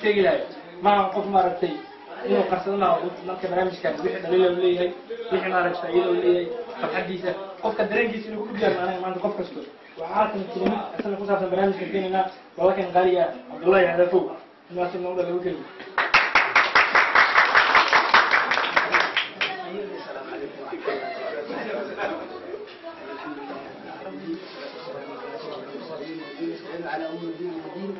Sheegi lahay maaha qof maaragtay inuu qarsado maaha. Marka barnaamijkan wixii dhaliila uu leeyahay, wixii maaragtay faa'iido uu leeyahay, farxadiisa, qofka dareenkiisa inuu ku gaarno. Anaga maanta qof kasto waxaa halkan kelimad asana ku saabsan barnaamijkan keenaynaa walaalkan qaaliga Cabdullahi Hadafow inuu asagna u dhalo kelima. السلام عليكم ورحمة الله وبركاته. الحمد لله رب العالمين، والصلاة والسلام على المرسلين ونستعين على أمور الدين والدين.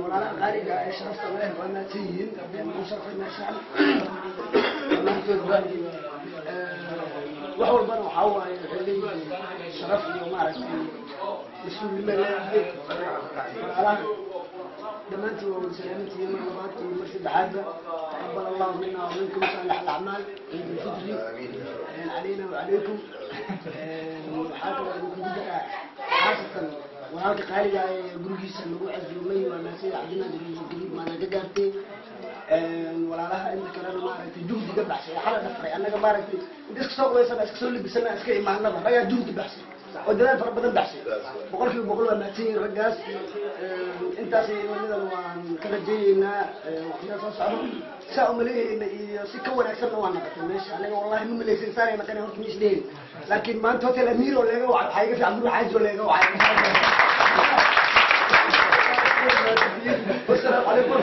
Walaalaha qaaliga ee sharafta leh waa mahadsan yihiin, u sharfay meeshaan dhammaantoodba. Wax walbana waxaa waaye waxay leeyihiin sharaf iyo maaragtay mas-uulnimo leedahay. Walaalaha dhammaantiin waa wada salaamantihiin mar labaad iyo mar saddexaadba. تقبل الله منا ومنكم صالح الأعمال. عيد الفطر علينا وعليكم. Waxaa kaloo idinku daraa khaasatan walaalka qaaliga ee gurigiisa lagu casuumay, waa maasida Cabdinaadir Yuusuf Gariib, maana ka gaartay walaalaha inta kalena maaragtay juhdiga baxsay xala dhafray. Annaga maaragtay inta iska soo qubaysana, iska soo libisana, iska imaanaba, raggaa juhdi baxsay oo dadaal fara badan baxsay, 100% waa mahadsan yihiin raggaas. Intaas midan waan ka rajayneynaa waqtiyada soo socdo saa umaleehayna iyo si ka wanaagsanna waa naqatay meesha. Aniga wallahi ma malaysan saanay naqanay horta, ma isdhehin, laakiin maanta Hotel Amiir oo leega wacay waxaa iga fiican guri xaaji oo leega wacay. Wasalaamu calaykum.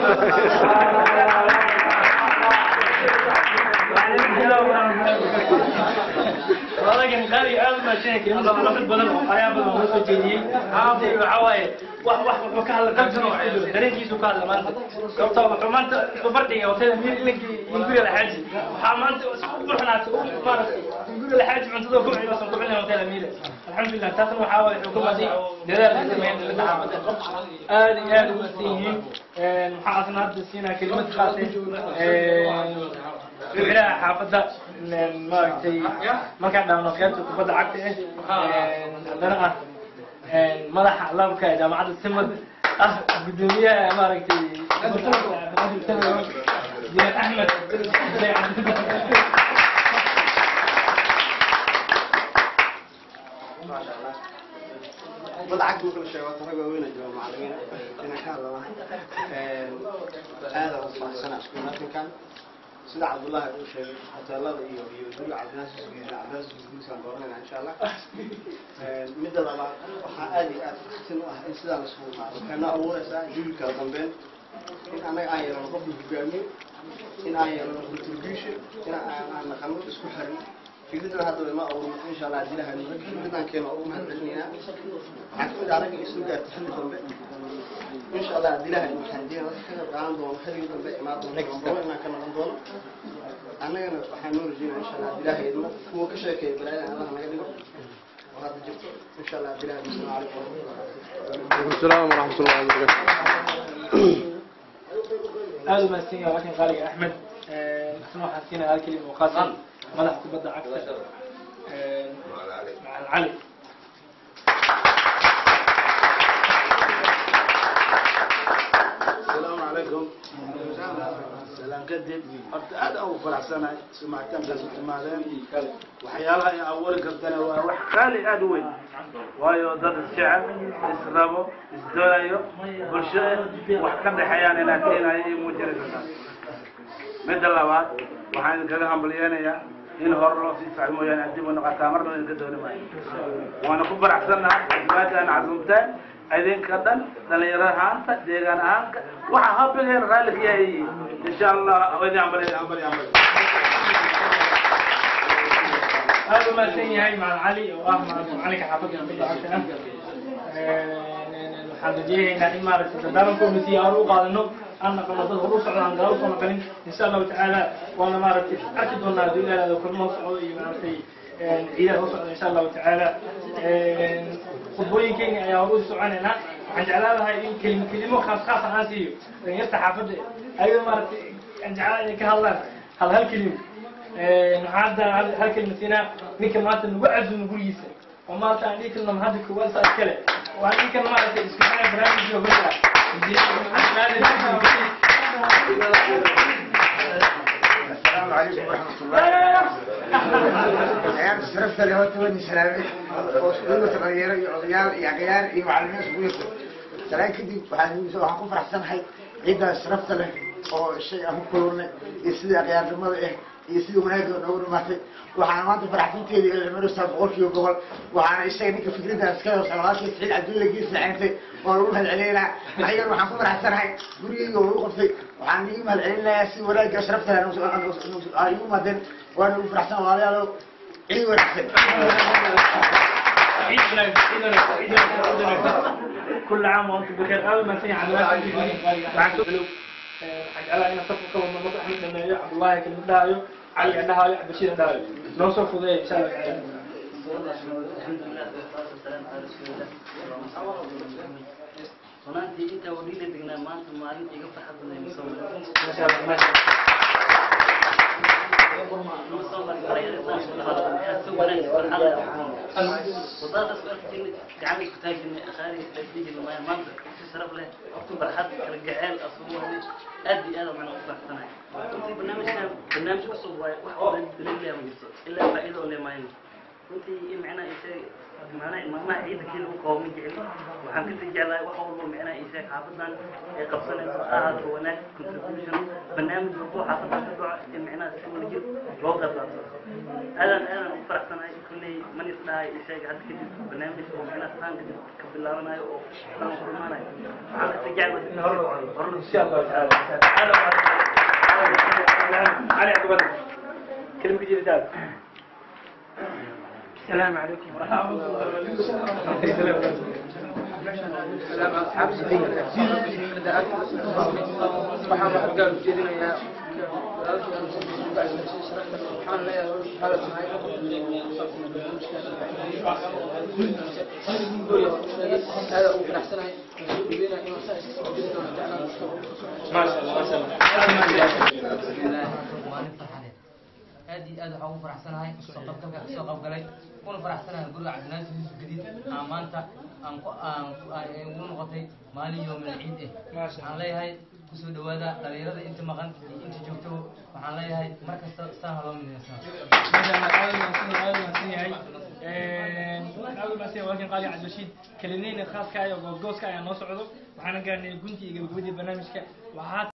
Walaalkan qaaliga aad u mahadsan, kelimada quruxda badan oo qayaa badan oo soo jeediyey. Waxaa waaye wax wuxuu ka hadla qalbigiisa, dareenkiisu ka hadla maanta, sababtoo wuxuu maanta isku bardhigay Hotel Amiir ilankii iyo guriga Alxaaji. Waxaa maanta isku qurxnaatay u maaragtay guriga Alxaaji cuntada ku cuni wasan ku cunay Hotel Amiir. Alxamdulilah, taasna waxaa waaye wuxuu ka maaday dadaal ay sameeyeen dowladda xaafadda. Aad iyo aad ugu mahadsan yihiin. Waxaa asna hadda siinaa kelimad khaas ah ficlaha xaafadda maaragtay markaan dhaawno qaybta kubadda cagta ah, haddana ah madaxa labka ee jaamacadda Simad, ah guddoomiyaha maaragtay Jiran Axmed. Maasha Allah, kubadda cagta marka la sheego rag waaweyn aa jooga, macallimiin inaan ka hadlana. Aad aan u faraxsanaa isku imaatinkan. Sida Cabdullaahi uu sheegay, hoteelada iyo guriga Cabdinaasir Cabdinaasir gurisaan dooranayna insha Allah. Midda labaad, waxaa aad iyo aad farxsin u ah in sidaa laisugu imaado. Waxay noo abuuraysaa jawi kala dambeyn, in annaga aan yeelano qofka hogaamiyo, in aan yeelano contribution, in aan naqano isku xiran. Fikradan hadda way ma abuurmato insha Allah haddii Ilahay noo fikradan keeno ugu mahad celinaynaa. Waxaa kamid ah ragga isoo gaartay xilli dambe. Insha Allah haddii Ilahay waxaan rajeynayaa dadka ka qayb qaadan doono xilliga dambe imaan doono inaan ka noqon doono. Annagana waxaan noo rajeynaya insha Allah haddii Ilahay idmo kuwa ka sheekeeya balaayada Allah naga dhigo oo hadda jirto insha Allah haddii Ilahay. Asalaamu calaykum waraxmatullahi. السلام ورحمة الله وبركاته. Aad u mahadsan yahay walaalkan qaaliga Axmed. Isna waxaan siinaya hal kelima oo khaas ah madaxa kubadda cagta Macalin Cali. Asalaamu calaykum. Salaan kadib, horta aad aan ugu faraxsanahay sumacitaankaas u timaadeen. Waxyaalaha ay abuuri kartana waa wax qaali aad u weyn, waayo dad isjecel, israbo, isdoonayo, bulshada wax ka dhexeeyaan inaad keenayo iyo muujinaysa. Midda labaad, waxaan idinkaga hambalyeenayaa in hore loo sii socdo mooyaane aan dib u noqotaa marna idinka dooni maayo. Waana ku faraxsannahay casumaadda aan casuumteen idinka dhan, dhalinyaro ahaanta, deegaan ahaanka, waxa habigeen raalli ka yahay insha Allah. Idin hambalya, hambalya, hambalya. Aad u mahadsan yahay Macalin Cali oo ah macalinka xaafadda kubadda cagta ah. Waxaan rajeynaynaa in maaragtay dardaarankoona si aan u qaadano, aan naqano dad hor u socdo, aan gadaal usoo naqanin insha Allahu tacaala. Waana maaragtay arki doonaa hadduu Ilaah kulmo socdo iyo maaragtay ciidaha soo socda insha Allahu tacaala. Khudbooyinkeyga ayaa hor u soconaynaa. Waxaan jeclaan lahay in kelimo kelimo khaas khaas aan siiyo dhalinyarta xaafadda, ayagoo maaragtay aan jeclaan inay ka hadlaan hal hal kelimo. Waxaan hadda hal kelima siinaa ninka maanta nagu casuumo gurigiisa oo maanta aan dhihi karno hadda koowaad saa iskale, waan dhihi karno maaragtay isku xira barnaamijka hogga. السلام عليكم ورحمة الله. عيال شرفت اللي هو توني سلامي oo dhalinyaro iyo odayaal iyo aqyaar iyo macallimiin isugu jirto. Salaan kadib, waxaan ku faraxsanahay Ciiddaas sharafta leh oo shay aan ku kulannay iyo sidii akhyaarnimada ah iyo sidii wanaagga noogu dhimatay, waxaana maanta faraxsanteeda ee maraysaa 100%. Waxaana isaga ninka fikraddaas iska walaalkii Saciid Cabdulle Geesi ceyntay oo lagu mahadcelinaynaa. Anigana waxaan ku faraxsanahay gurigeyga oo lagu qabtay. Waxaan igu mahadcelinayaa si wanaagga sharafta leh igu mahadeen, waana ugu faraxsan. Walaalayaalow, ciid wanaagsan. عيد wanaagsan، ciid wanaagsan، ciid wanaagsan، ciid wanaagsan. كل عام وانتم بخير. aad mahadsan yahay Cabdilaahi. Waxaan soo bilow, waxaan jeclahay inaan safka ka wadno. Marka Axmed dhameeyo, Cabdullaahi kelmad dhahayo, Cali aan dhahayo, Cabdirashiid aan dhahayo, noo soo fududeeya insha Allah tacaala. الحمد لله والصلاة والسلام على رسول الله. Runaantii intaa wadhiila degnaa, maanta maalinta iga farxad badnay ma soo marin. ما شاء الله، ما شاء الله. Ma soo marin dhalinyaro islaan isku dhaqaaqo si wanaag farxad leh. Wadadaas ku arki jirnay, gacan isku taagi jirnay, akhaari isdhihi jirnay. Maya, maanta si sharaf leh, farxad kala gaceel asugu wahnay. Aad iyo aad macna u faraxsanahay. Runtii barnaamijkan barnaamij cusub waaye, wax oo dhan daliil leh ma jirto ilaa faa'iido oo leh maayno. Runtii in macnaha isheeg, macnaha maalmaha ciidda kii lagu qabo ma jecli. Waxaan kasii jeclahay wax walbo macnaha isheeg xaafadan ay qabsanayso, ha ahaato wanaag, contribution, barnaamij walbo xaafadan ka dhaco in macnaha si wadajir loo qayb qaato. Aadaan aadaan ugu faraxsanahay. Kulley man isdhahay isheeg hadda kadib barnaamij oo macnaha saan kadib ka bilaabanayo oo saan ku imaanayo, waxaan kasii jeclahay in hore loo wado insha Allah tacaala. علي عبد البدر، كلمة جديدة. السلام عليكم ورحمة الله. السلام أصحاب. Waxaan wax gaar u jeedinayaa waxaan leeyahay waxaa tahay aada ugu faraxsanahay inuu saa iska soo jiri doono jeclaan mustaqbalka. ما شاء الله، ما شاء الله. Maalin farxadeed aad iyo aad waxaan ugu faraxsanahay soo qaybgalka kasoo qaybgalay, kuna faraxsanahay guriga Cabdinaasir Yuusuf Gadiid aan maanta aan ku aan ugu noqotay maalin yoomil ciid eh. Waxaan leeyahay kusoo dhawaada dhalinyarada inta maqan iyo inta joogto. Waxaan leeyahay mar kasta saan ha loo mideysano. ما شاء الله، aad mahadsan, aad mahadsan yahay, aad u mahadsan yahay walaalkiin qaali Cabdirashiid. Kelimooyin khaaska ah iyo goosgooska ayaa noo socdo. Waxaana gaarnay guntii iyo gabagabadii barnaamijka. Waxaa